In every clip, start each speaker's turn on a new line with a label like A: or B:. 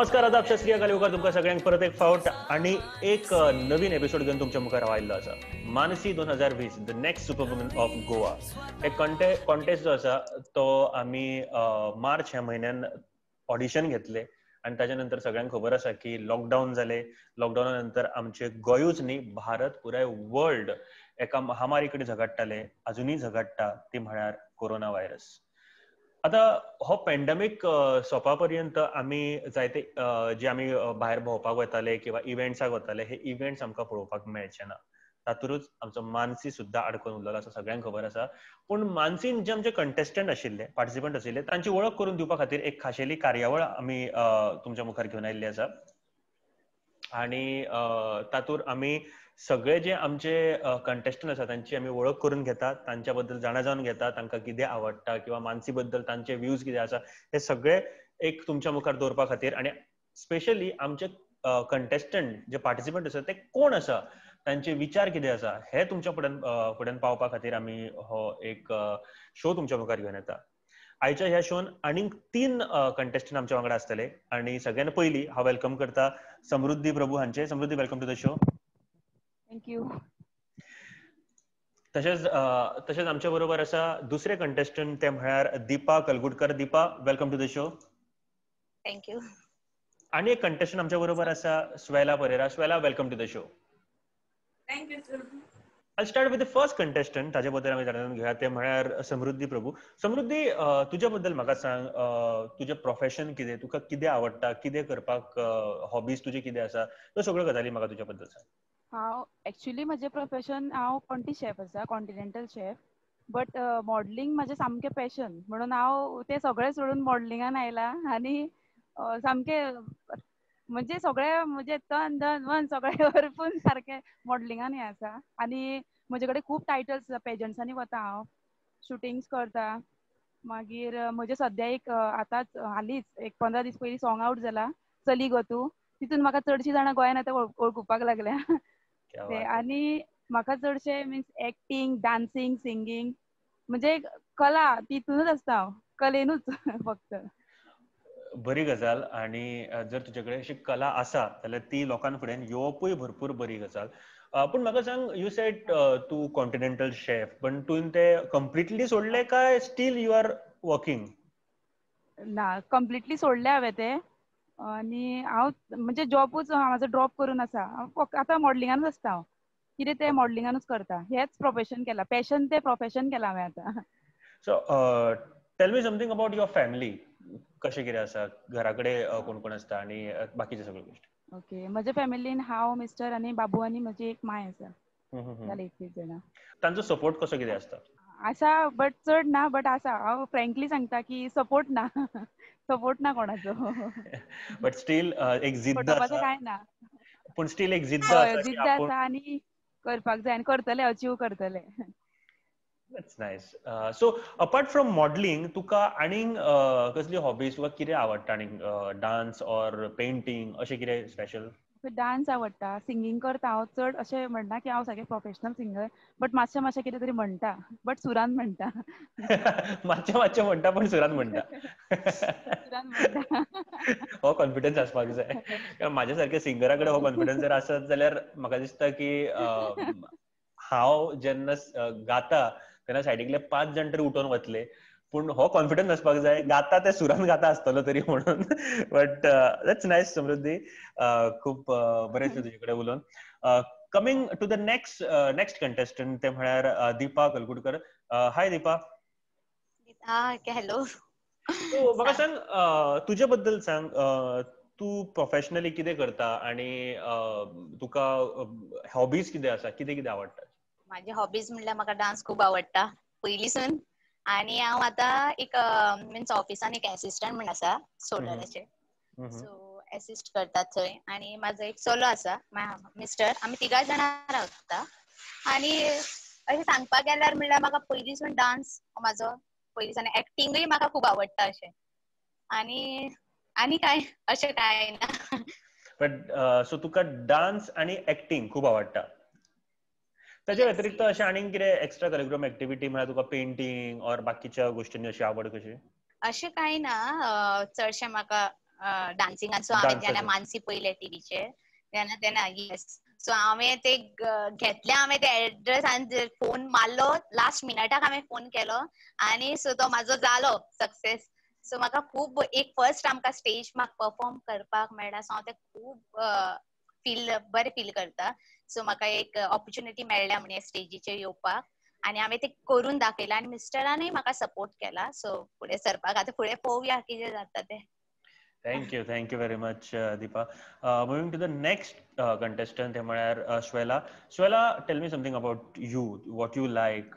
A: नमस्कार, आदाब, सत श्री अकाल, येवकार तुमकां सगळ्यांक परत एक फावट आनी एक नवीन एपिसोड घेवन तुमच्या मुखार हांव आयिल्लो आसा. मानसी 2020 the next superwoman of Goa हे कॉन्टेस्ट जो आसा तो आमी मार्च ह्या म्हयन्यान ऑडिशन घेतले आनी ताच्या नंतर सगळ्यांक खबर आसा की लॉकडावन जाले. लॉकडावना नंतर आमचे गोंयूच न्ही, भारत, पुराय वर्ल्ड एका महामारी कडेन झगडटाले, अजुनूय झगडटा, ती म्हळ्यार कोरोना व्हायरस. आता हो पॅन्डेमीक सोंपा पर्यंत आमी जायते जे आमी भायर भोंवपाक वताले किंवा इव्हेंट्साक वताले, हे इव्हेंट्स आमकां पळोवपाक मेळचे ना. तातूंतच आमचो मानसी सुद्दां आडकून उरलेलो आसा, सगळ्यांक खबर आसा. पूण मानसीन जे आमचे कंटेस्टंट आशिल्ले, पार्टिसिपंट आशिल्ले, तांची वळख करून दिवपा खातीर एक खाशेली कार्यावळ आमी तुमच्या मुखार घेवन आयिल्ली आसा. आनी तातूंत आमी सगळे जे आमचे कंटेस्टंट आसा तांची आमी वळख करून घेतात, तांच्या बद्दल जाणा जावन घेता, तांकां कितें आवडटा किंवा मानसी बद्दल तांचे व्यूज कितें आसा, हे सगळे एक तुमच्या मुखार दवरपा खातीर. आनी स्पेशली आमचे कंटेस्टंट जे पार्टिसिपंट आसा ते कोण आसा, तांचे विचार कितें आसा, हे तुमच्या फुड्यान पावपा खातीर आमी हो एक शो तुमच्या मुखार घेवन येता. आयच्या ह्या शोन आनीक 3 कंटेस्टंट आमच्या वांगडा आसतले. आनी सगळ्यांत पयली हांव welcome करता समृद्धी प्रभू हांचे. Samruddhi, welcome to the show.
B: Thank you.
A: तशेंच आमच्या बरोबर आसा दुसरे कंटेस्टंट, ते म्हळ्यार Deepa Kalgutkar. Deepa, welcome to the show.
C: Thank you.
A: आनी एक कंटेस्टंट आमच्या बरोबर आसा Swela Pereira. Swela, welcome to the show.
C: Thank you sir.
A: I'll start with the first contestant, ताजे बद्दल आमी जाणून घेवया, ते म्हळ्यार समृद्धी प्रभू. समृद्धी, तुज्या बद्दल म्हाका सांग, तुजें प्रोफेशन कितें, तुका कितें आवडटा, कितें करपाक, हॉबीज तुजे कितें आसा, त्यो सगळ्यो गजाली म्हाका तुज्या बद्दल सांग.
B: हांव एक्चुअली म्हजें प्रोफेशन, हांव कॉन्टी शेफ आसा, कॉन्टिनेंटल शेफ, बट मॉडलिंग म्हजें सामकें पॅशन, म्हणून हांव तें सगळें सोडून मॉडलिंगान आयलां. आनी सामकें म्हणजे सगळे म्हणजे तन धन मन सगळे वरपून सारकें मॉडलिंगान हें आसा. आनी म्हजे कडेन खूब टायटल्स आसा, पेजंट्सांनी वता हांव, शुटिंग्स करता. मागीर म्हजें सद्या एक आतांच हालींच एक 15 दीस पयलीं सॉंग आवट जाला, चली गो तूं, तितून म्हाका चडशीं जाणां गोंयान आतां वळखुपाक लागल्या. आनी म्हाका चडशें मिन्स एक्टींग, डान्सिंग, सिंगींग, म्हणजे कला तितूनच आसता हांव, कलेनूच फक्त.
A: बरी गजाल. आनी जर तुजे कडेन अशी कला आसा जाल्यार ती लोकां फुड्यान येवपूय भरपूर बरी गजाल. पूण म्हाका सांग, you said तूं कॉन्टिनेंटल शेफ, पण तुवें तें कंप्लिटली सोडलें काय स्टील you are working?
B: ना, कंप्लिटली सोडलें हांवें तें. आनी हांव म्हणजे जॉबूच म्हाजो ड्रॉप करून आसा, आतां मॉडलिंगानूच आसता हांव, कितें तें मॉडलिंगानूच करता, हेंच प्रोफेशन केलां, पॅशन तें प्रोफेशन केलां हांवें आतां.
A: So tell me something about your family, कशें कितें आसा, घरा कडेन कोण कोण आसता आनी बाकीचे सगळ्यो गोश्टी.
B: ओके, म्हज्या फॅमिलीन हांव, मिस्टर आनी बाबू आनी म्हजी एक माय आसा, जालें इतलींच जाणां.
A: तांचो सपोर्ट कसो कितें आसता?
B: आसा, बट चड ना, बट आसा. हांव फ्रेंकली सांगता की सपोर्ट ना, सपोर्ट ना कोणाचो.
A: बट स्टील एक जिद्द आसा.
B: काय ना,
A: पूण स्टील एक जिद्द आसा,
B: जिद्द आसा आनी करपाक जाय आनी करतले, अचीव करतले.
A: That's nice. So apart from modeling, तुका आनीक कसली हॉबीज, तुका कितें आवडटा आनीक, डान्स ऑर पेंटींग, अशें कितें स्पेशल?
B: डान्स आवडटा, सिंगींग करता हांव, चड अशें म्हणना की हांव सारकें प्रोफेशनल सिंगर, बट मातशें मातशें कितें तरी म्हणटा, बट सुरान म्हणटा.
A: मातशें मातशें म्हणटा पण सुरान म्हणटा.
B: सुरान म्हणटा.
A: हो कॉन्फिडन्स आसपाक जाय, कारण म्हाज्या सारक्या सिंगरा कडेन हो कॉन्फिडन्स जर आसत जाल्यार म्हाका दिसता की हांव जेन्ना गाता तेन्ना सायडीकले 5 जाण तरी उठोवन वतले, पूण हो कॉन्फिडन्स आसपाक जाय, गाता ते सुरान गाता आसतलो तरी म्हणून. बट that's nice समृद्धी, खूब बरें दिसलें तुजे कडेन उलोवन. Coming to the next contestant, ते म्हळ्यार दीपा कलगुडकर. हाय दीपा.
C: हॅलो.
A: म्हाका सांग, तुजे बद्दल सांग, तूं प्रोफेशनली कितें करता आनी तुका हॉबीज कितें आसा, कितें कितें आवडटा?
C: माझे हॉबीज म्हणल्यार म्हाका डान्स खूब आवडटा पयलींसून. आनी हांव आतां एक मिन्स ऑफिसान एक एसिस्टंट म्हण आसा सोलराचे, सो एसिस्ट करता थंय. आनी म्हाजो एक चलो आसा, मिस्टर, आमी तिगांय जाणां रावता. आनी अशें सांगपाक गेल्यार म्हणल्यार म्हाका पयलींसून डान्स म्हाजो पयलींसून, एक्टिंगूय म्हाका खूब आवडटा अशें. आनी आनी काय अशें कांय ना.
A: बट सो तुका डान्स आनी एक्टिंग खूब आवडटा, ताच्या व्यतिरिक्त अशें आनीक कितें एक्स्ट्रा करिक्युलम एक्टिविटी, म्हळ्यार तुका पेंटींग ऑर बाकीच्या गोश्टींनी अशी आवड कशी?
C: अशें कांय ना, चडशें म्हाका डान्सिंगान. सो हांवें जेन्ना मानसी पयले टीव्हीचेर तेन्ना तेन्ना येस, सो हांवें ते घेतले, हांवें ते एड्रेस आनी फोन मारलो, लास्ट मिनटाक हांवें फोन केलो आनी सो तो म्हाजो जालो सक्सेस. सो म्हाका खूब एक फर्स्ट आमकां स्टेज म्हाका परफॉर्म करपाक मेळ्ळा, सो हांव ते खूब फील बरें फील करता. सो म्हाका एक ऑपॉर्च्युनिटी मेळ्ळ्या म्हण स्टेजीचेर येवपाक आनी हांवें ते करून दाखयलां आनी मिस्टरानूय म्हाका सपोर्ट केला. सो फुडें सरपाक आतां फुडें पळोवया कितें जाता तें.
A: Thank you very much, Deepa. Moving to the next contestant, म्हळ्यार Shwela. Shwela, tell me something about you, what you like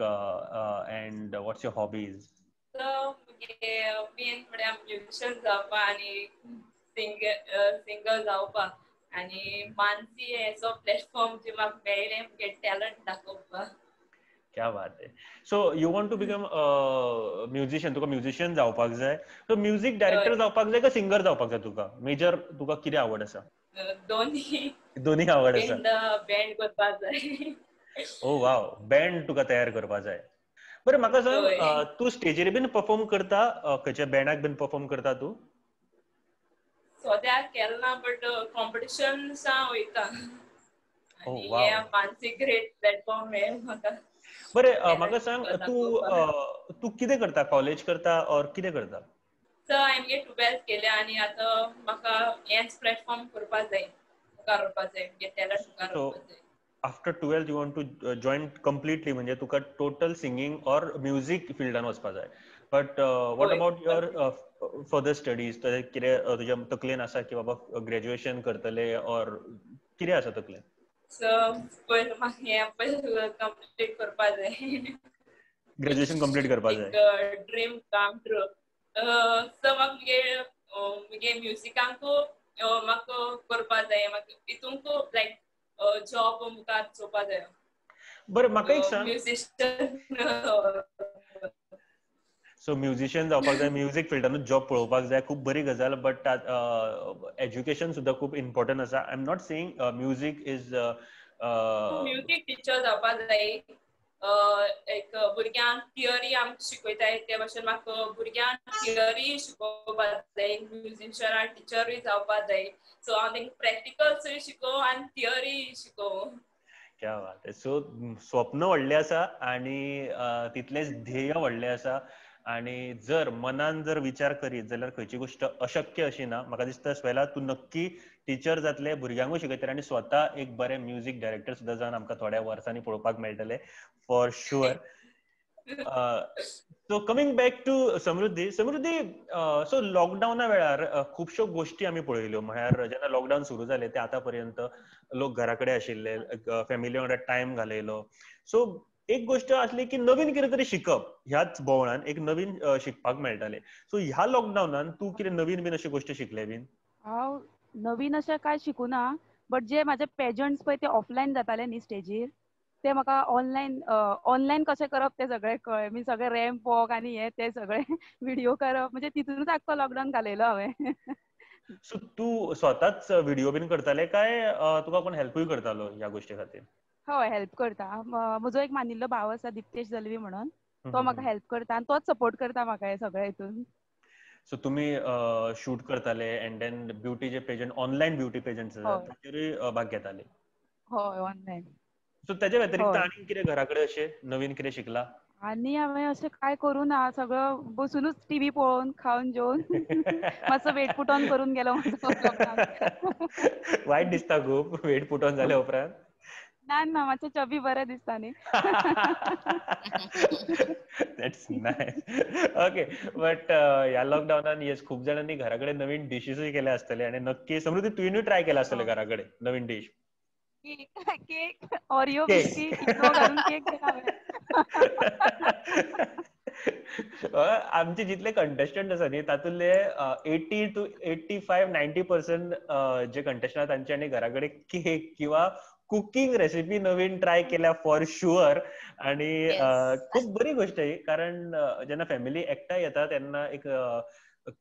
A: and what's your hobbies.
D: So, main म्हळ्यार म्युझिशियन जावपा आनी सिंगर जावपा आनी मानसी हेचो प्लॅटफॉर्म जे म्हाका मेळ्ळें म्हगे टॅलंट दाखोवपा.
A: क्या बात है. So you want to become musician, तुका म्युझिशियन जावपाक जाय. सो म्युझिक डायरेक्टर जावपाक जाय काय सिंगर जावपाक जाय तुका? मेजर तुका कितें आवड आसा?
D: दोन्ही.
A: दोन्ही आवड आसा.
D: बँड करपाक जाय.
A: ओ वाव, बँड तुका तयार करपाक जाय. बरें, म्हाका सांग, तूं स्टेजीर बीन परफॉर्म करता? खंयच्या बँडाक बीन परफॉर्म करता तूं?
D: सद्याक केलें ना, बट कॉम्पिटिशन वयता. मानसी ग्रेट प्लॅटफॉर्म मेळ्ळें म्हाका.
A: बरें, म्हाका सांग, तूं तूं कितें करता? कॉलेज करता ऑर कितें करता?
D: सो हांवें 12th केलें आनी आतां म्हाका हेंच प्लॅटफॉर्म करपाक जाय, मुखार व्हरपाक जाय, म्हगे टॅलंट मुखार व्हरपाक जाय.
A: After 12th you want to join completely, म्हणजे तुका टोटल सिंगींग ऑर म्युझिक फिल्डान वचपाक जाय. But what about your further studies? कितें तुज्या तकलेन आसा की बाबा ग्रॅज्युएशन करतले ऑर कितें आसा तकलेन?
D: सो पयलीं म्हाका हें पयलीं कंप्लीट करपाक जाय.
A: ग्रॅज्युएशन कंप्लीट करपाक जाय.
D: Dream come true. सो म्हाका मुगे मुगे म्युजिकांकू म्हाका करपाक जाय, म्हाका हितूंक लायक जॉब मुखार चोवपाक जाय.
A: बरें, म्हाका एक सांग,
D: म्युझिशियन.
A: सो म्युझिशियन जावपाक जाय, म्युझिक फिल्डानूच जॉब पळोवपाक जाय, खूब बरी गजाल. बट एज्युकेशन सुद्दां खूब इम्पॉर्टंट आसा. I am not saying music is
D: music teacher जावपाक जाय. एक भुरग्यांक थियरी आमकां शिकयताय ते भशेन म्हाका भुरग्यांक थियरी शिकोवपाक जाय, म्युझिशियन टिचरूय जावपाक जाय. सो हांव तांकां प्रॅक्टिकल्सूय शिकोव आनी थियरी शिकोव.
A: क्या बात. सो स्वप्न व्हडलें आसा आनी तितलेंच ध्येय व्हडलें आसा आनी जर मनान जर विचार करीत जाल्यार खंयची गोश्ट अशक्य अशी ना. म्हाका दिसता स्वेला, तूं नक्की टिचर जातले, भुरग्यांकूय शिकयतले आनी स्वता एक बरें म्युझिक डायरेक्टर सुद्दां जावन आमकां थोड्या वर्सांनी पळोवपाक मेळटले for sure. So coming back to Samruddhi. Samruddhi, so लॉकडावना वेळार खुबश्यो गोश्टी आमी पळयल्यो. म्हळ्यार जेन्ना लॉकडावन सुरू जालें ते आतां पर्यंत लोक घरा कडेन आशिल्ले, फॅमिली वांगडा टायम घालयलो. सो एक गोष्ट आसली की नवीन कितें तरी शिकप, ह्याच भोंवणान एक नवीन शिकपाक मेळटालें. सो ह्या लॉकडावनान तूं कितें नवीन बीन अशी गोष्ट शिकले बीन?
B: हांव नवीन अशें कांय शिकूना, बट जे म्हाजे पेजंट्स पळय ते ऑफलायन जाताले न्ही स्टेजीर, ते म्हाका ऑनलायन ऑनलायन कशें करप तें सगळें कळ्ळें. मी सगळें रॅम्प वॉक आनी हें तें सगळें व्हिडियो करप, म्हणजे तितूनच आख्खो लॉकडावन घालयलो हांवें.
A: सो तूं स्वताच व्हिडियो बीन करताले काय तुका कोण हेल्पूय करतालो ह्या गोश्टी खातीर?
B: हय, हेल्प करता. म्हजो एक मानिल्लो भाव आसा दीप्तेश जल्वी म्हणून, तो म्हाका हेल्प करता आनी तोच सपोर्ट करता म्हाका हे सगळे हितून.
A: सो तुमी शूट करताले अँड then ब्युटीचे पेजंट, ऑनलायन ब्युटी पेजंट ताचेरूय भाग घेताले?
B: हय, ऑनलायन.
A: सो त्याच्या व्यतिरिक्त आनी कितें घरा कडेन अशें नवीन कितें शिकला?
B: आनी हांवें अशें कांय करूं ना, सगळं बसुनूच टीव्ही पळोवन खावन जेवन मातसो वेट पुट ऑन करून गेलो म्हजो.
A: वायट दिसता खूब वेट पुट ऑन जाल्या उपरांत?
B: ना ना, मातशें चबी बरें दिसता न्ही.
A: That's nice. Okay, but ह्या लॉकडावनान येस खूब जाणांनी घरा कडेन नवीन डिशीसूय केल्या आसतले आनी नक्की समृद्धी तुवेनूय ट्राय केला आसतले घरा कडेन नवीन dish?
B: Cake, Oreo biscuit घालून केक केला.
A: आमचे जितले कंटेस्टंट आसा न्ही तातूंतले 80 to 85 90% जे कंटेस्टंट तांचे आनी घरा कडेन केक किंवा कुकिंग रेसिपी नवीन ट्राय केल्या फॉर शुअर. आणि खूप बरी गोष्ट ही, कारण जेन्ना फॅमिली एकठांय येता तेन्ना एक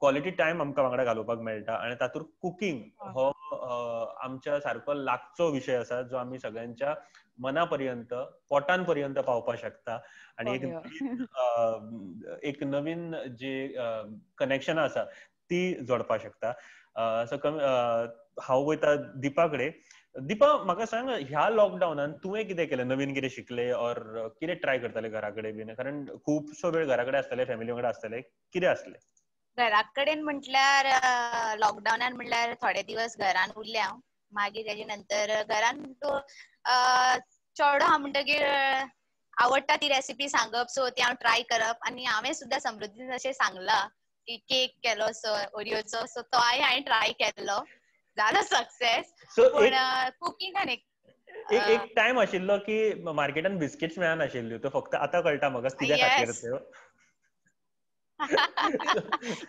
A: क्वॉलिटी टायम आमकां वांगडा घालोवपाक मेळटा आनी तातूंत कुकिंग हो आमच्या सारको लागचो विशय आसा जो आमी सगळ्यांच्या मना पर्यंत, पोटान पर्यंत पावपाक शकता आनी एक नवीन जे कनेक्शन आसा ती जोडपाक शकता. सो हांव वयता दीपा कडेन. दीपा, म्हाका सांग, ह्या लॉकडावनान तुवें कितें केलें, नवीन कितें शिकलें ऑर कितें ट्राय करतालें घरा कडेन बीन? कारण खुबसो वेळ घरा कडेन आसतालें, फॅमिली वांगडा आसतालें, कितें आसलें?
C: घरा कडेन म्हटल्यार लॉकडावनान म्हटल्यार थोडे दिवस घरान उरलें हांव. मागीर तेजे नंतर घरान चेडो आहा म्हणटगीर आवडटा ती रेसिपी सांगप, सो ती हांव ट्राय करप. आनी हांवें सुद्दां समृद्धीन अशें सांगलां की केक केलो सो ओरियोचो, सो तो हांवें ट्राय केल्लो, जालो सक्सेस. पूण कुकींग आनी
A: एक टायम आशिल्लो की मार्केटान बिस्किट्स मेळनाशिल्ल्यो, तो फक्त आतां कळटा म्हाका कित्या खातीर त्यो.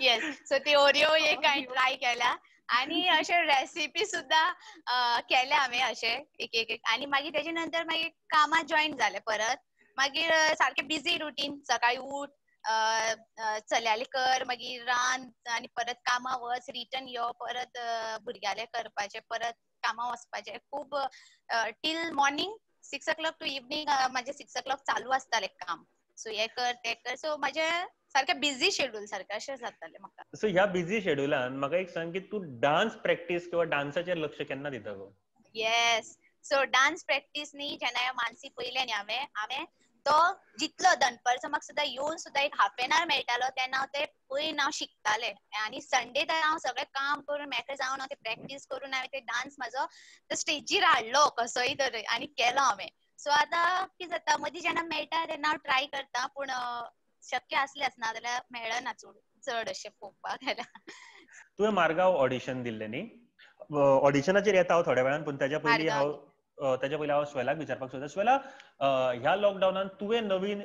C: येस, सो ती ओरियो एक हांवें ट्राय केल्या आनी अशे रेसिपी सुद्दां केल्या हांवें अशे एक एक. आनी मागीर तेजे नंतर मागीर कामां जॉयन जालें परत. मागीर सारकें बिजी रुटीन, सकाळी उठ, चल्याले कर, मागीर रांद आनी परत कामां वच, रिटर्न यो, परत भुरग्याले करपाचें, परत कामां वचपाचें. खूब till morning 6 o'clock to evening म्हाजें 6 o'clock चालू आसतालें काम. सो हें कर तें कर, सो म्हाजें सारकें बिजी शेड्यूल सारकें अशें जातालें म्हाका.
A: सो ह्या बिजी शेड्युलान म्हाका एक सांग की तूं डान्स प्रॅक्टीस किंवा डान्साचेर लक्ष केन्ना दिता गो?
C: येस, सो डान्स प्रॅक्टीस न्ही, जेन्ना मानसी पयलें न्ही हांवें तो जितलो दनपारचो म्हाका सुद्दां येवन सुद्दां एक हाफ एन आवर मेळटालो तेन्ना हांव ते पळयन हांव शिकतालें. आनी संडे तर हांव सगळें काम करून मेकळें जावन हांव ते प्रॅक्टीस करून हांवें ते डान्स म्हाजो स्टेजीर हाडलो कसोय तर आनी केलो हांवें. सो आतां कितें जाता, मदीं जेन्ना मेळटा तेन्ना हांव ट्राय करता, पूण शक्य आसलेंच ना जाल्यार मेळना चड अशें पळोवपाक गेल्यार.
A: तुवें मारगांव ऑडिशन दिल्लें न्ही? ऑडिशनाचेर येता हांव थोड्या वेळान, पूण ताच्या पयलीं हांव स्वेलाक विचारपाक सोदता. स्वेला, ह्या लॉकडावनान तुवें नवीन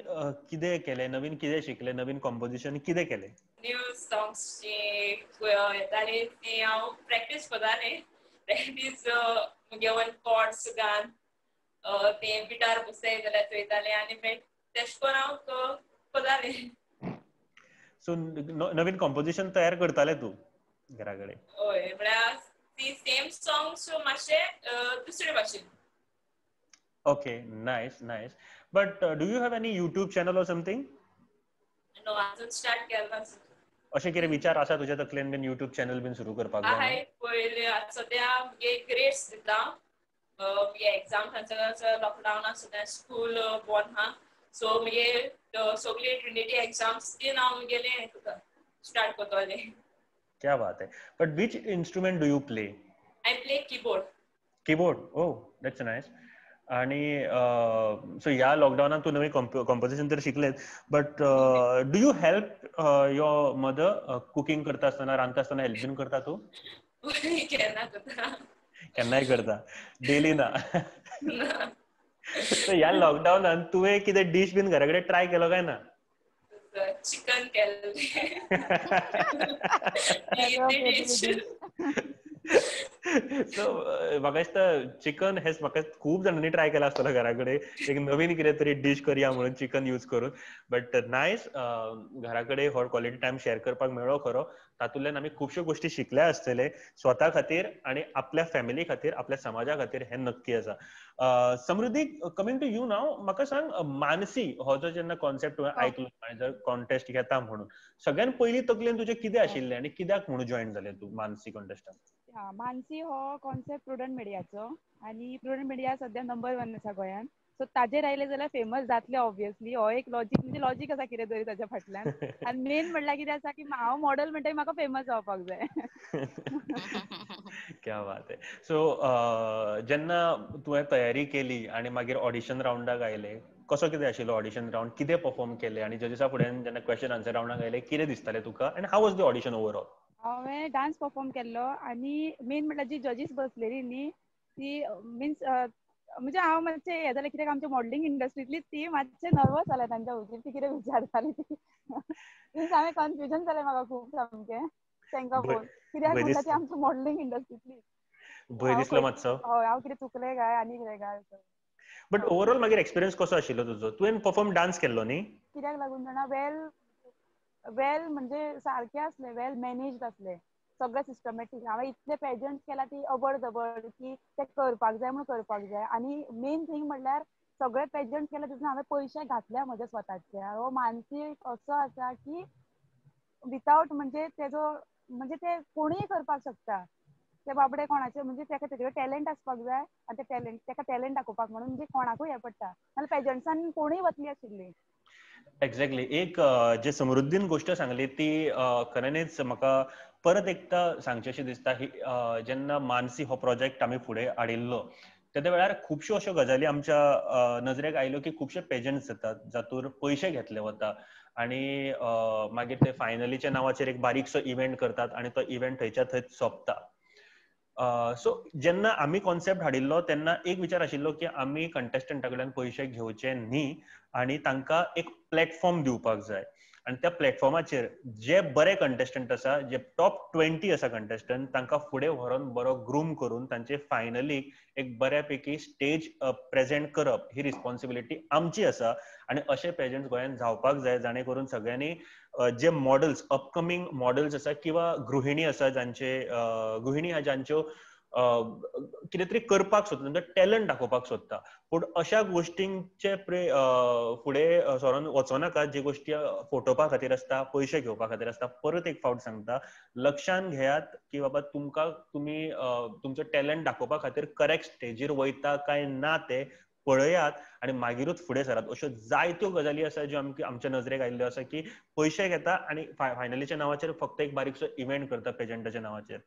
A: कितें केलें, नवीन कितें शिकलें, नवीन कॉम्पोजिशन कितें केलें?
D: न्यू सॉंग्स येताले ते हांव प्रॅक्टीस करतालें. प्रॅक्टीस घेवन कॉर्ड्स गान ते गिटार बसय जाल्यार चोयतालें आनी तेश करून हांव करतालें.
A: सो नवीन कॉम्पोजिशन तयार करतालें तूं घरा कडेन?
D: हय, म्हळ्यार ती सेम सॉंग्स मातशे दुसरे भाशेन.
A: Okay, nice, nice. But do you have any YouTube channel or something?
D: No, अजून स्टार्ट केला.
A: अशें कितें विचार आसा तुज्या तकलेन बीन यूट्यूब चॅनल बीन सुरू करपाक जाय?
D: पयलीं सद्या मुगे ग्रेड्स दिता, मुगे एग्जाम लॉकडावन सद्या स्कूल बंद आहा, सो मुगे सगळे ट्रिनिटी एग्जाम्स बीन हांव मुगेलें स्टार्ट करतलें.
A: क्या बात है. But which instrument do you play?
D: I play keyboard.
A: Keyboard, oh that's nice. आणि सो ह्या लॉकडावनान तूं नवीन कॉम्पोजिशन तर शिकलें, but do you help your mother cooking करता आसतना, रांदता आसतना हेल्प बीन करता तूं?
D: केन्ना करता,
A: केन्नाय करता, डेली ना. सो ह्या लॉकडावनान तुवें कितें डीश बीन घरा कडेन ट्राय केलो काय ना?
D: चिकन केल्लें.
A: सो म्हाका दिसता चिकन हें म्हाका खूब जाणांनी ट्राय केलां आसतलो घरा कडेन, एक नवीन कितें तरी डीश करया म्हणून चिकन यूज करून. बट नायस, घरा कडेन हो क्वॉलिटी टायम शेअर करपाक मेळ्ळो खरो, तातूंतल्यान आमी खुबश्यो गोश्टी शिकल्या आसतले स्वता खातीर आनी आपल्या फॅमिली खातीर, आपल्या समाजा खातीर, हें नक्की आसा. Samruddhi, coming to you now, म्हाका सांग, मानसी हो जो जेन्ना कॉन्सेप्ट तुवें आयकलो आनी जर कॉन्टेस्ट घेता म्हणून, सगळ्यात पयलीं तकलेन तुजें कितें आशिल्लें आनी कित्याक म्हणून जॉयन जालें तूं मानसी कॉन्टेस्टान?
B: मानसी हो कॉन्सेप्ट प्रुडंट मिडियाचो, आनी प्रुडंट मिडिया सद्या नंबर 1 आसा गोंयांत. सो ताजेर आयले जाल्यार फेमस जातले ऑब्वियसली, हो एक लॉजीक, म्हणजे लॉजीक आसा कितें तरी ताच्या फाटल्यान. आनी मेन म्हणल्यार कितें आसा की हांव मॉडल म्हणटकीर म्हाका फेमस जावपाक जाय.
A: क्या बात है. सो जेन्ना तुवें तयारी केली आनी मागीर ऑडिशन रावंडाक आयले, कसो कितें आशिल्लो ऑडिशन रावंड, कितें परफॉर्म केलें आनी जजीसा फुड्यान जेन्ना क्वेश्चन आन्सर रावंडाक आयले कितें दिसतालें तुका, आनी how was the audition overall?
B: हांवें डान्स परफॉर्म केल्लो आनी मेन म्हटल्यार जी जजीस बसलेली न्ही ती मिन्स म्हणजे हांव मातशें हें जालें कित्याक आमच्या मॉडलिंग इंडस्ट्रींतलीच ती मातशें नर्वस जालें तांच्या हुजीर, ती कितें विचारताली ती मिन्स हांवें कन्फ्युजन जालें म्हाका खूब सामकें तांकां पळोवन, कित्याक म्हणटा ती आमच्या मॉडलिंग इंडस्ट्रींतली.
A: भंय दिसलो मातसो?
B: हय, हांव कितें चुकलें काय आनी कितें काय.
A: बट ओवरऑल मागीर एक्सपिरियन्स कसो आशिल्लो तुजो? तुवें परफॉर्म डान्स केल्लो न्ही?
B: कित्याक लागून जाणा, वेल वेल म्हणजे सारकें आसलें, वेल मॅनेज्ड आसलें सगळें, सिस्टमॅटीक. हांवें इतले पेजंट्स केला ती अबड दबड की ते करपाक जाय म्हणून करपाक जाय. आनी मेन थींग म्हणल्यार सगळे पेजंट्स केले तितून हांवें पयशे घातल्या म्हज्या स्वताचे. हो मानसीक असो आसा की वितावट म्हणजे तेजो म्हणजे ते कोणीय करपाक शकता. ते बाबडे कोणाचे म्हणजे तेका तेजे टॅलंट आसपाक जाय आनी ते टॅलंट तेका टॅलंट दाखोवपाक म्हणून म्हणजे कोणाकूय हें पडटा, नाल्यार पेजंट्सान कोणूय वतली आशिल्ली.
A: एक्झॅक्टली. एक जे समृद्धीन गोष्ट सांगली ती खऱ्यांनीच म्हाका परत एकदा सांगची अशी दिसता. ही जेन्ना मानसी हो प्रोजेक्ट आमी फुडें हाडिल्लो तेद्या वेळार खुबश्यो अश्यो गजाली आमच्या नजरेक आयल्यो की खुबशे पेजंट्स जातात जातूर पयशे घेतले वता आनी मागीर ते फायनलीच्या नांवाचेर एक बारीकसो इव्हेंट करतात आनी तो इव्हेंट थंयच्या थंयच सोंपता. सो जेन्ना आमी कॉन्सेप्ट हाडिल्लो तेन्ना एक विचार आशिल्लो की आमी कंटेस्टंटा कडल्यान पयशे घेवचे न्ही आनी तांकां एक प्लॅटफॉर्म दिवपाक जाय आनी त्या प्लॅटफॉर्माचेर जे बरे कंटेस्टंट आसा, जे टॉप 20 आसा कंटेस्टंट, तांकां फुडें व्हरोन बरो ग्रूम करून तांचे फायनलीक एक बऱ्यापैकी स्टेज प्रेजेंट करप ही रिस्पॉन्सिबिलिटी आमची आसा. आनी अशे पेजंट्स गोंयांत जावपाक जाय जाणे करून सगळ्यांनी जे मॉडल्स, अपकमींग मॉडल्स आसा किंवा गृहिणी आसा जांचे गृहिणी आहा जांच्यो कितें तरी करपाक सोदता, तांचो टॅलंट दाखोवपाक सोदता, पूण अशा गोष्टींचे फुडें सरोन वचोनाका जी गोष्टी फोटोवपा खातीर आसता, पयशे घेवपा खातीर आसता. परत एक फावट सांगता, लक्षान घेयात की बाबा तुमकां तुमी तुमचो टॅलंट दाखोवपा खातीर करेक्ट स्टेजीर वयता काय ना ते पळयात आनी मागीरूच फुडें सरात. अश्यो जायत्यो गजाली आसा ज्यो आमच्या नजरेक आयिल्ल्यो आसा की पयशे घेता आनी फायनलीच्या नांवाचेर फक्त एक बारीकसो इव्हेंट करता पेजंटाच्या नांवाचेर.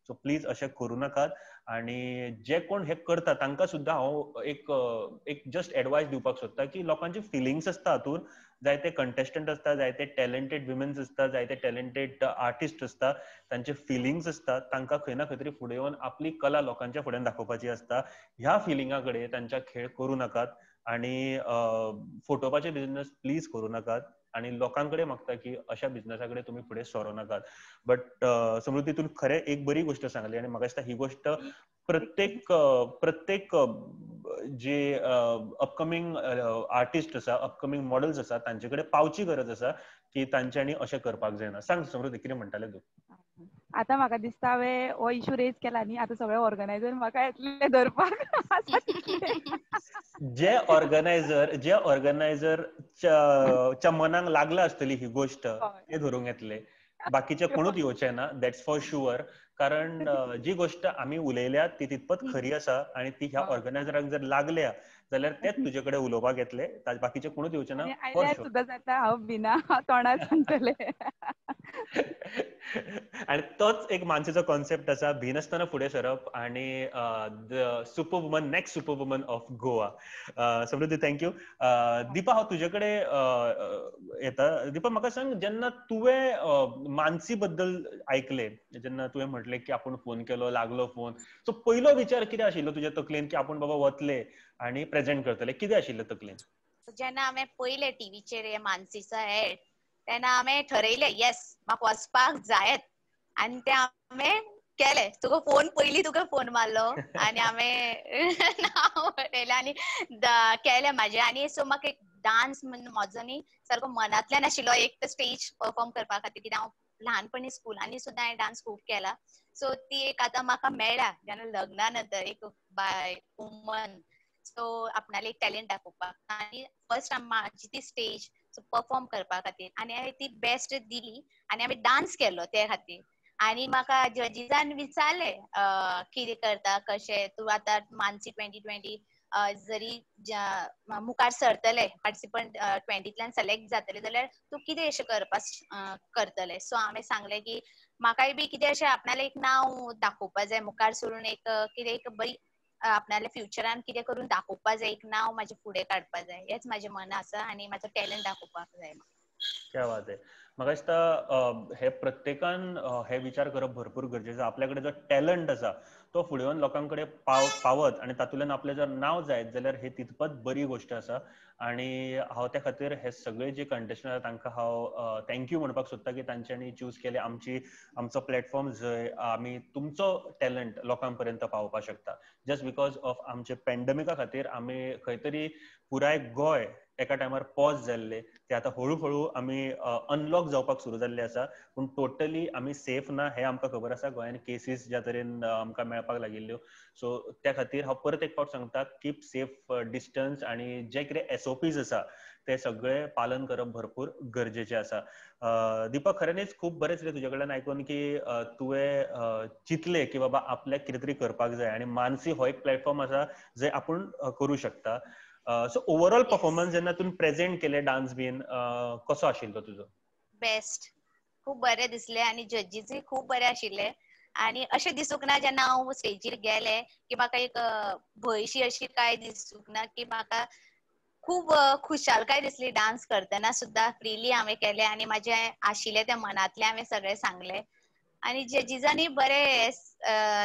A: सो प्लीज अशें करूं नाकात आनी जे कोण हे करता तांकां सुद्दां हांव एक एक जस्ट एडवायस दिवपाक सोदता की लोकांची फिलिंग्स आसता हातूंत, जायते कंटेस्टंट आसता, जायते टॅलंटेड विमेन्स आसता, जायते टॅलंटेड आर्टिस्ट आसता, तांचे फिलिंग्स आसता, तांकां खंय ना खंय तरी फुडें येवन आपली कला लोकांच्या फुड्यान दाखोवपाची आसता. ह्या फिलिंगा कडेन तांच्या खेळ करूं नाकात आनी फोटोवपाचे बिजनस प्लीज करूं नाकात आनी लोकां कडेन मागता की अशा बिजनसा कडेन तुमी फुडें सरूं नाकात. बट समृद्धी, तूं खरें एक बरी गोष्ट सांगली आनी म्हाका दिसता ही गोष्ट प्रत्येक प्रत्येक जे अपकमींग आर्टिस्ट आसा, अपकमींग मॉडल्स आसा तांचे कडेन पावची गरज आसा की तांच्यांनी अशें करपाक जायना. सांग समृद्धी, कितें म्हणटालें तूं?
B: आतां म्हाका दिसता हांवें हो इशू रेज केला न्ही, आतां सगळे ऑर्गनायझर म्हाका येतले धरपाक.
A: जे ऑर्गनायझर च्या मनाक लागला आसतली ही गोष्ट ते धरूंक येतले, बाकीचे कोणूच येवचे ना, that's for sure. कारण जी गोष्ट आमी उलयल्या ती तितपत खरी आसा आनी ती ह्या ऑर्गनायझरांक जर लागल्या जाल्यार तेच तुजे कडेन उलोवपाक येतले, बाकीचे कोणूच येवचे ना.
B: सुद्दां जाता हांव बिना तोंडार सांगतले.
A: आनी तोच एक मानसीचो कॉन्सेप्ट आसा, भिनासतना फुडें सरप आनी the super woman, next super woman of Goa. Samruddhi, thank you. Deepa, हांव तुजे कडेन येता. दीपा, म्हाका सांग, जेन्ना तुवें मानसी बद्दल आयकलें, जेन्ना तुवें म्हटलें की आपूण फोन केलो, लागलो फोन, सो पयलो विचार कितें आशिल्लो तुज्या तकलेन की आपूण बाबा वतले आनी प्रेजेंट करतले, कितें आशिल्लें तकलेन?
C: जेन्ना हांवें पयलें टीव्हीचेर मानसीचो एड, तेन्ना हांवें ठरयलें येस म्हाका वचपाक जायत आनी तें हांवें केलें. तुका फोन पयलीं तुका फोन मारलो आनी हांवें नांव बरयलें आनी केलें म्हाजें. आनी सो म्हाका एक डान्स म्हजो न्ही सारको मनांतल्यान आशिल्लो, एक तर स्टेज परफॉर्म करपा खातीर, कित्याक हांव ल्हानपणी स्कुलांनी सुद्दां हांवें डान्स खूब केला. सो ती एक आतां म्हाका मेळ्ळा जेन्ना लग्ना नंतर एक बाय वुमन, सो आपणाले एक टॅलंट दाखोवपाक आनी फर्स्ट म्हाजी ती स्टेज परफॉर्म करपा खातीर आनी हांवें ती बेस्ट दिली आनी हांवें डान्स केलो ते खातीर. आनी म्हाका जजीसान विचारलें कितें करता कशें तूं आतां मानसी 2020 जरी मुखार सरतले, पार्टिसिपंट 20तल्यान सिलेक्ट जातले जाल्यार तूं कितें अशें करपाक करतले. सो हांवें सांगलें की म्हाकाय बी कितें अशें आपणालें एक नांव दाखोवपा जाय, मुखार सरून एक कितें एक बरी आपणाल्या फ्युचरान कितें करून दाखोवपा जाय, एक नांव म्हाजें फुडें काडपा जाय, हेंच म्हाजें मन आसा आनी म्हाजो टॅलंट दाखोवपाक जाय.
A: क्या बात आहे. म्हाका दिसता हे प्रत्येकान हे विचार करप भरपूर गरजेचो. आपल्या कडेन जो टॅलंट आसा तो फुडें येवन लोकां कडेन पावत आनी तातूंतल्यान आपलें जर नांव जायत जाल्यार हे तितपत बरी गोश्ट आसा. आनी हांव त्या खातीर हे सगळे जे कंटेस्टंट आसा तांकां हांव thank you म्हणपाक सोदता की तांच्यांनी चूज केले आमचो प्लॅटफॉर्म जंय आमी तुमचो टॅलंट लोकां पर्यंत पावोवपाक शकता. जस्ट because of आमचे पॅन्डमिका खातीर आमी खंय तरी पुराय गोंय एका टायमार पॉज जाल्ले, ते आतां हळू हळू आमी अनलॉक जावपाक सुरू जाल्ले आसा. पूण टोटली आमी सेफ ना हें आमकां खबर आसा. गोंयान केसीस ज्या तरेन आमकां मेळपाक मेळपाक लागिल्ल्यो. सो त्या खातीर हांव परत एक फावट सांगता, कीप सेफ डिस्टन्स आनी जे कितें एसओपीज आसा ते सगळे पालन करप भरपूर गरजेचें आसा. दीपक, खऱ्यांनीच खूब बरें दिसलें तुज्या कडल्यान आयकून की तुवें चिंतलें की बाबा आपल्याक कितें तरी करपाक जाय आनी मानसी हो एक प्लॅटफॉर्म आसा जे आपूण करूं शकता. सो ओवरऑल परफॉर्मन्स जेन्ना तुवें प्रेजेंट केले डान्स बीन कसो आशिल्लो तुजो?
C: बेस्ट, खूब बरें दिसलें आनी जजीसूय खूब बरे आशिल्ले आनी अशें दिसूंक ना जेन्ना हांव स्टेजीर गेलें की म्हाका एक भंयशी अशी काय दिसूंक ना, की म्हाका खूब खुशालकाय दिसली डान्स करतना सुद्दां. फ्रीली हांवें केलें आनी म्हाजें आशिल्लें त्या मनांतलें हांवें सगळें सांगलें आनी जजीसांनी बरे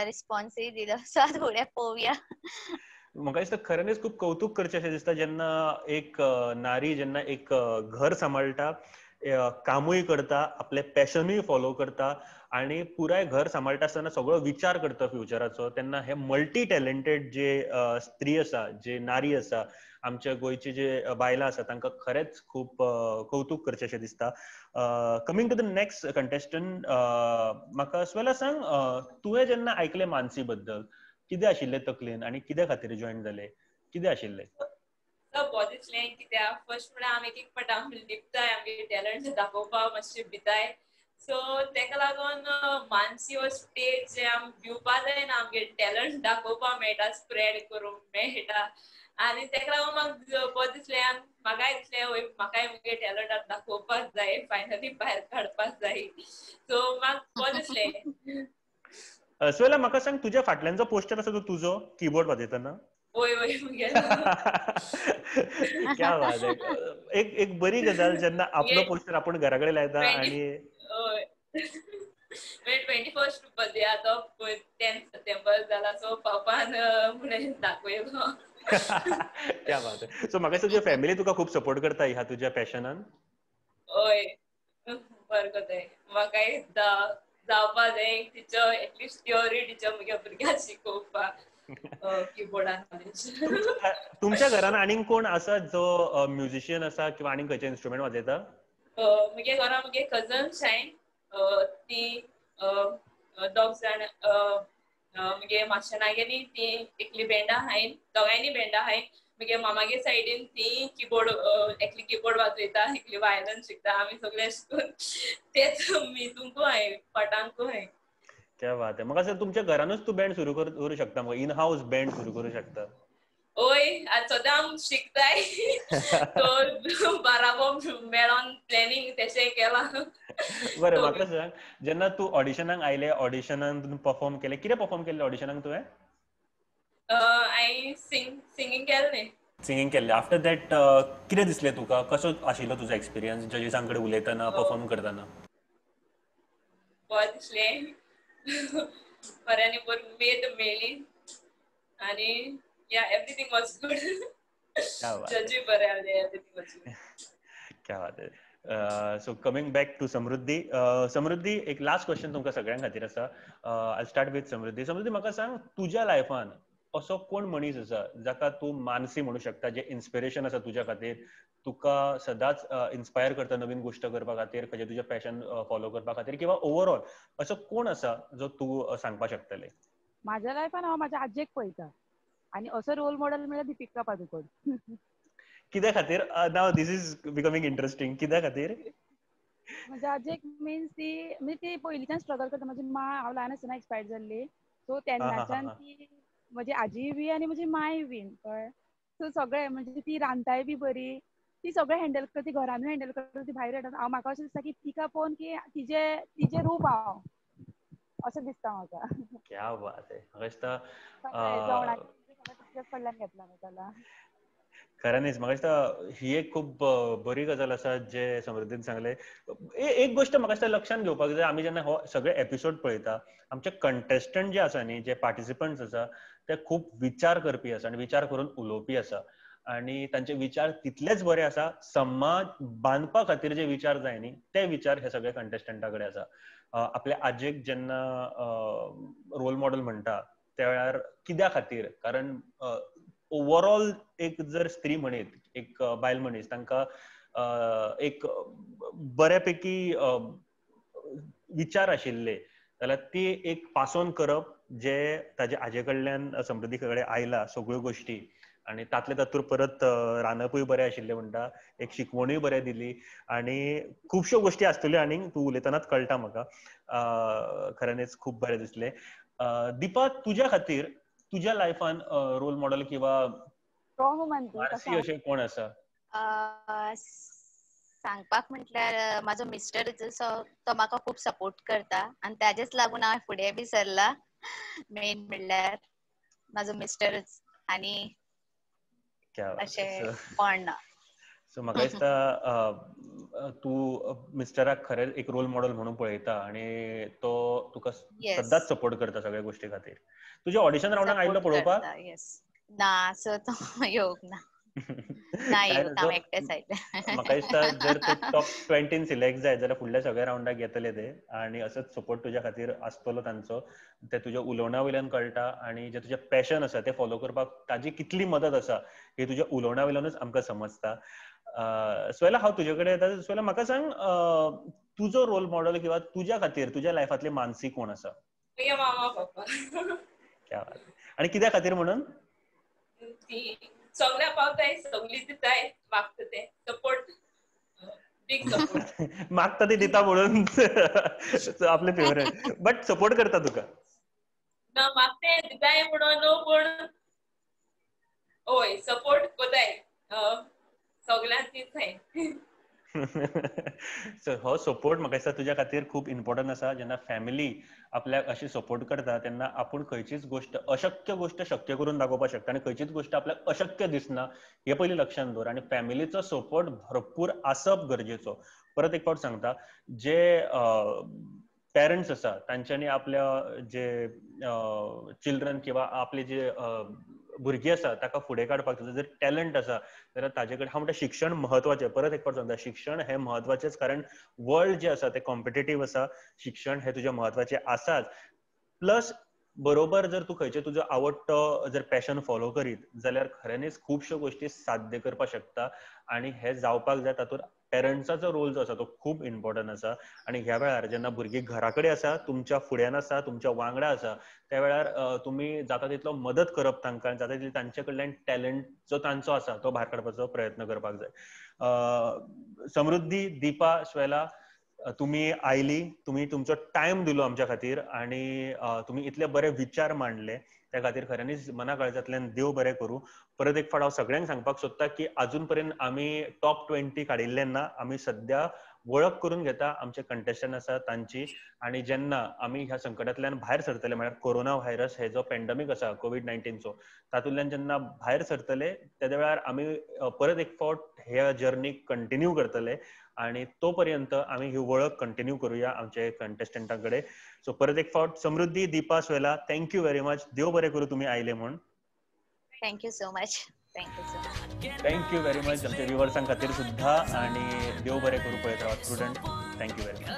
C: रिस्पॉन्सूय दिलो. सो आतां फुडें पळोवया.
A: म्हाका दिसता खऱ्यांनीच खूब कौतुक करचें अशें दिसता जेन्ना एक नारी जेन्ना एक घर सांबाळटा, कामूय करता, आपलें पॅशनूय फॉलो करता आनी पुराय घर सांबाळटा आसतना सगळो विचार करता फ्युचराचो, तेन्ना हे मल्टी टॅलेंटेड जे स्त्री आसा, जे नारी आसा, आमच्या गोंयची जे बायलां आसा तांकां खरेंच खूब कौतुक करचें अशें दिसता. Coming to the next contestant, म्हाका स्वेला सांग, तुवें जेन्ना आयकलें मानसी बद्दल कितें आशिल्लें तकलेन आनी कित्या खातीर जॉयन जालें, कितें आशिल्लें?
D: बरें दिसलें कित्याक फर्स्ट म्हळ्यार आमी एक एक फावट आमी लिपताय, आमगे टॅलंट दाखोवपाक मातशें भिताय. सो तेका लागून मानसी हो स्टेज जे आमी भिवपा जायना, आमगे टॅलंट दाखोवपाक मेळटा, स्प्रेड करूंक मेळटा आनी तेका लागून म्हाका बरें दिसलें आनी म्हाकाय दिसलें वय म्हाकाय मुगे टॅलंट दाखोवपाक जाय, फायनली भायर काडपाक जाय. सो म्हाका बरें दिसलें.
A: स्वेला, म्हाका सांग, तुज्या फाटल्यान जो पोस्टर आसा तो तुजो किबोर्ड वाजयतना?
D: वय वय,
A: क्या बात है. एक एक बरी गजाल जेन्ना आपलो पोस्टर आपूण घरा कडेन लायता. आनी
D: 21st birthday आतां 10 सप्टेंबर जाला, सो पापान म्हणून दाखयलो.
A: क्या बात है. सो म्हाका दिसता तुजी फॅमिली तुका खूब सपोर्ट करता ह्या तुज्या पॅशनान?
D: हय, बरें करताय. म्हाकाय जावपा जाय teacher, at least theory teacher म्हज्या भुरग्यांक शिकोवपाक किबोर्डान.
A: तुमच्या घरान आनीक कोण आसा जो म्युझिशियन आसा किंवा आनीक खंयचे इन्स्ट्रुमेंट वाजयता?
D: म्हगे घरा म्हगे कजन्स हाय, ती दोग जाण म्हगे माशेना गेली, ती एकली बँडा हाय, दोगांयनी बँडा हाय. म्हगे मामागे सायडीन ती किबोर्ड, एकली किबोर्ड वाजयता, एकली वायलन शिकता. आमी सगळे शिकून तेच मितूंकूय हाय, पाटांकूय हाय.
A: क्या बात है. म्हाका तुमच्या घरानूच तूं बँड सुरू करूं शकता, म्हाका इन हावस बँड सुरू करूं शकता?
D: वय, आतां सदां आमी शिकताय, सो बाराबो मेळोन प्लॅनिंग तशें केलां.
A: बरें, म्हाका सांग, जेन्ना तूं ऑडिशनाक आयलें, ऑडिशनान तुवें परफॉर्म केलें, कितें परफॉर्म केल्लें ऑडिशनाक तुवें?
D: हांवें सिंगींग केल्लें.
A: सिंगींग केल्लें. आफ्टर that कितें दिसलें तुका, कसो आशिल्लो तुजो एक्सपिरियन्स जजीसां कडेन उलयतना, परफॉर्म करतना?
D: बरें दिसलें, बऱ्यांनी बरी उमेद मेळ्ळी आनी या एवरीथींग वॉज गुड. जजूय बरे आसले, एवरीथींग वॉज गुड.
A: क्या बात है. So coming back to Samruddhi. Samruddhi, एक लास्ट क्वेश्चन तुमकां सगळ्यां खातीर आसा. I start with Samruddhi. Samruddhi, म्हाका सांग, तुज्या लायफान असो कोण मनीस आसा जाका तूं मानसी म्हणू शकता, जे इन्स्पिरेशन आसा तुज्या खातीर, तुका सदांच इन्स्पायर करता नवीन गोश्ट करपा खातीर, खंयचें तुजें पॅशन फॉलो करपा खातीर, किंवा ओवरऑल असो कोण आसा जो तूं सांगपाक शकतलें?
B: म्हाज्या लायफान हांव म्हाज्या आजयेक पळयता आनी असो रोल मॉडल म्हळ्यार दीपिका पादुकोण.
A: कित्या खातीर? Now this is becoming interesting. कित्या खातीर?
B: म्हज्या आजयेक मिन्स ती म्हणजे ती पयलींच्यान स्ट्रगल करता. म्हजी मां हांव ल्हान आसतना एक्सपायर जाल्ली, सो तेन्नाच्यान ती म्हजी आजीय बी आनी म्हजी मांय बीन, कळ्ळें? सो सगळें म्हणजे ती रांदताय बी बरी, ती सगळें हँडल करता, ती घरानूय हँडल करता, ती भायर हांव म्हाका अशें दिसता की तिका पळोवन की तिजें तिजें रूप हांव अशें दिसता म्हाका.
A: क्या बात है. म्हाका दिसता
B: जेवणाचें कडल्यान घेतला म्हाका.
A: खऱ्यांनीच म्हाका दिसता ही एक खूब बरी गजाल आसा जे समृद्धीन सांगलें. एक गोश्ट म्हाका दिसता लक्षांत घेवपाक जाय, आमी जेन्ना हो सगळे एपिसोड पळयता, आमचे कंटेस्टंट जे आसा न्ही, जे पार्टिसिपंट्स आसा, ते खूब विचार करपी आसा आनी विचार करून उलोवपी आसा आनी तांचे विचार तितलेच बरे आसा. समाज बांदपा खातीर जे विचार जाय न्ही, ते विचार हे सगळे कंटेस्टंटा कडेन आसा. आपल्या आजयेक जेन्ना रोल मॉडल म्हणटा त्या वेळार कित्या खातीर, कारण ओवरऑल एक जर स्त्री म्हणीत, एक बायल मनीस, तांकां एक बऱ्यापैकी विचार आशिल्ले जाल्यार ती एक पास ऑन करप जे ताजे आजे कडल्यान समृद्धी कडेन आयला सगळ्यो गोष्टी आनी तातले तातूर परत रांदपूय बरें आशिल्लें म्हणटा, एक शिकवणूय बरें दिली आनी खुबश्यो गोष्टी आसतल्यो आनीक तूं उलयतनाच कळटा म्हाका. खऱ्यांनीच खूब बरें दिसलें. दीपा, तुज्या खातीर तुज्या लायफान रोल मॉडल किंवा मानसी अशें कोण आसा?
C: सांगपाक म्हटल्यार म्हाजो मिस्टर जसो तो म्हाका खूब सपोर्ट करता आनी ताजेच लागून हांव फुडें बी सरला. मेन म्हणल्यार म्हाजो मिस्टरच आनी अशें कोण ना.
A: सो म्हाका दिसता तूं मिस्टराक खरें एक रोल मॉडल म्हणून पळयता आनी तो तुका सदांच सपोर्ट करता सगळ्या गोष्टी खातीर. तुज्या ऑडिशन राउंडाक आयिल्लो पळोवपाक?
C: ना, सो तो येवंक ना.
A: म्हाका दिसता जर तूं टॉप 20 सिलेक्ट जायत जाल्यार फुडल्या सगळ्या राउंडाक येतले ते आनी असोच सपोर्ट तुज्या खातीर आसतलो तांचो. ते तुज्या उलोवण्या वयल्यान कळटा आनी जे तुजें पॅशन आसा तें फॉलो करपाक ताजी कितली मदत आसा ही तुज्या उलोवण्या वयल्यानूच आमकां समजता. स्वेला, हांव तुजे कडेन येता. स्वेला, म्हाका सांग तुजो रोल मॉडल किंवा तुज्या खातीर तुज्या लायफांतली मानसी कोण आसा?
D: मामा पप्पा.
A: आनी कित्या खातीर म्हणून?
D: सगळ्या पावताय, सगळी दिताय, मागता ते सपोर्ट, बिग सपोर्ट
A: मागता ते दिता म्हणून आपले फेवरेट, बट सपोर्ट करता तुका
D: ना मागते दिताय म्हणून न्हू, पूण हय सपोर्ट कोताय सगळ्यांक दिताय.
A: सो हो सपोर्ट म्हाका दिसता तुज्या खातीर खूब इम्पॉर्टंट आसा. जेन्ना फॅमिली आपल्याक अशी सपोर्ट करता तेन्ना आपूण खंयचीच गोश्ट अशक्य गोश्ट शक्य करून दाखोवपाक शकता आनी खंयचीच गोश्ट आपल्याक अशक्य दिसना हे पयलीं लक्षांत दवर. आनी फॅमिलीचो सपोर्ट भरपूर आसप गरजेचो. परत एक फावट सांगता, जे पेरंट्स आसा तांच्यांनी आपल्या जे चिल्ड्रन किंवा आपले जे भुरगीं आसा ताका फुडें काडपाक ताजो जर टॅलंट आसा जाल्यार ताजे कडेन हांव म्हणटा शिक्षण म्हत्वाचें. परत एक फावट सांगता, शिक्षण हें म्हत्वाचेंच, कारण वर्ल्ड जें आसा तें कॉम्पिटेटीव आसा. शिक्षण हें तुजें म्हत्वाचें आसाच, प्लस बरोबर जर तूं खंयचें तुजो आवडटो जर पॅशन फॉलो करीत जाल्यार खऱ्यांनीच खुबश्यो गोश्टी साध्य करपाक शकता आनी हें जावपाक जाय. तातूंत पेरंट्साचो रोल जो आसा तो खूब इम्पॉर्टंट आसा. आनी ह्या वेळार जेन्ना भुरगीं घरा कडेन आसा, तुमच्या फुड्यान आसा, तुमच्या वांगडा आसा, त्या वेळार तुमी जाता तितलो मदत करप तांकां, जाता तितली तांचे कडल्यान टॅलंट जो तांचो आसा तो भायर काडपाचो प्रयत्न करपाक जाय. समृद्धी, दीपा, श्वेला, तुमी आयली, तुमी तुमचो टायम दिलो आमच्या खातीर आनी तुमी इतले बरे विचार मांडले त्या खातीर खऱ्यांनीच मना काळजांतल्यान देव बरें करूं. परत एक फावट हांव सगळ्यांक सांगपाक सोदता की अजून पर्यंत आमी टॉप 20 काडिल्ले ना. आमी सद्या वळख करून घेता आमचे कंटेस्टंट आसा तांची आनी जेन्ना आमी ह्या संकटांतल्यान भायर सरतले, म्हळ्यार कोरोना व्हायरस हे जो पेंडमीक आसा कोवीड-19चो, तातूंतल्यान जेन्ना भायर सरतले तेद्या वेळार आमी परत एक फावट ह्या जर्नी कंटिन्यू करतले आनी तो पर्यंत आमी ही वळख कंटिन्यू करूया आमचे कंटेस्टंटां कडेन. सो परत एक फावट Samruddhi, Deepa, Swela, thank you very much. देव बरें करूं तुमी आयले म्हूण.
C: Thank you so much. Thank you so much.
A: Thank you very much आमच्या व्युवर्सां खातीर सुद्धा आनी देव बरें करूं. पळयत रावात student. Thank you very much.